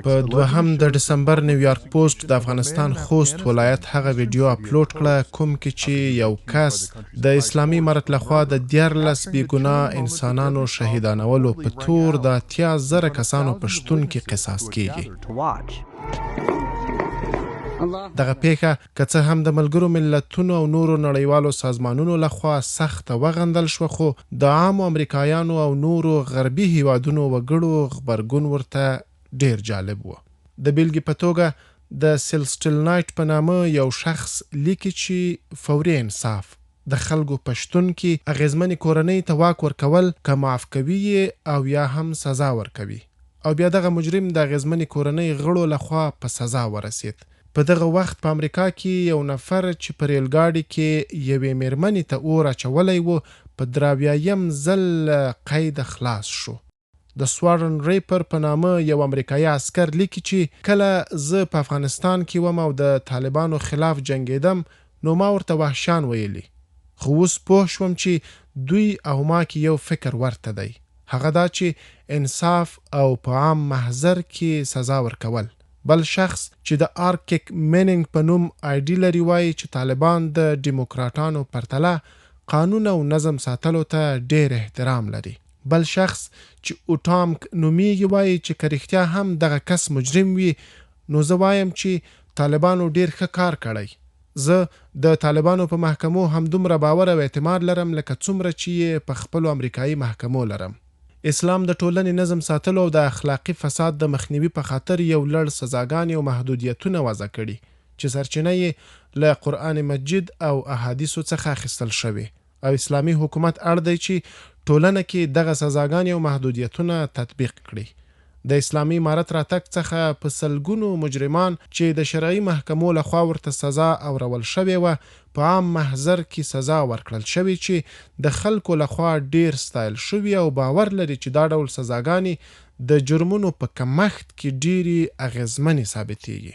په دوهم د ډسمبر نیویارک پوسټ د افغانستان خوست ولایت هغه ویډیو اپلوډ کړه کوم کې چې یو کس د اسلامي امارت لخوا د 13 بې ګناه انسانانو شهیدانولو په تور د 80,000 کسانو په شتون کې قصاص کیږي. دغه پیښه که څه هم د ملګرو ملتونو او نورو نړیوالو سازمانونو لخوا سخته وغندل شوه خو د عامو امریکایانو او نورو غربي هیوادونو وګړو غبرګون ورته ډیر جالب و. د بیلګې په توګه د سیلسټل نایټ په نامه یو شخص لیکي چې فوري انصاف، د خلکو په شتون کې اغیزمنې کورنۍ ته واک ورکول که معاف کوي یې او یا هم سزا ورکوي او بیا دغه مجرم د اغیزمنې کورنۍ غړو لخوا په سزا ورسید. په دغه وخت په امریکا کې یو نفر چې په ریل ګاډي کې یوې میرمنې ته اور اچولی و په دراویایم ځل له قیده خلاص شو. د سوارن ریپر په نامه یو امریکایي عسکر لیکي چې کله زه په افغانستان کې وم او د طالبانو خلاف جنګیدم نو ما ورته وحشیان ویلي خو اوس پوه شوم چې دوی او ما کې یو فکر ورته دی، هغه دا چې انصاف او په عام محضر کې سزا ورکول. بل شخص چې د آرکیک مینینګ په نوم آیډي لري وایي چې طالبان د دیموکراټانو پرتله قانون او نظم ساتلو ته ډیر احترام لري. بل شخص چې اوټامک نومیږي وایي چې که رښتیا هم دغه کس مجرم وي نو زه وایم چې طالبانو ډیر ښه کار کړی. زه د طالبانو په محکمو همدومره باور او اعتماد لرم لکه څومره چې یې په خپلو امریکایي محکمو لرم. اسلام د ټولنې نظم ساتلو او د اخلاقي فساد د مخنیوي په خاطر یو لړ سزاګانې او محدودیتونه وضع کړي چې سرچینه یې له قرآن مجید او احادیثو څخه اخیستل شوې او اسلامي حکومت اړ دی چې ټولنه کې دغه سزاګانې او محدودیتونه تطبیق کړي. د اسلامي امارت راتګ څخه په سلګونو مجرمان چې د شرعي محکمو لخوا ورته سزا اورول شوې وه په عام محضر کې سزا ورکړل شوې چې د خلکو لخوا ډیر ستایل شوي او باور لري چې دا ډول سزاګانې د جرمونو په کمښت کې ډیرې اغیزمنې ثابتیږي.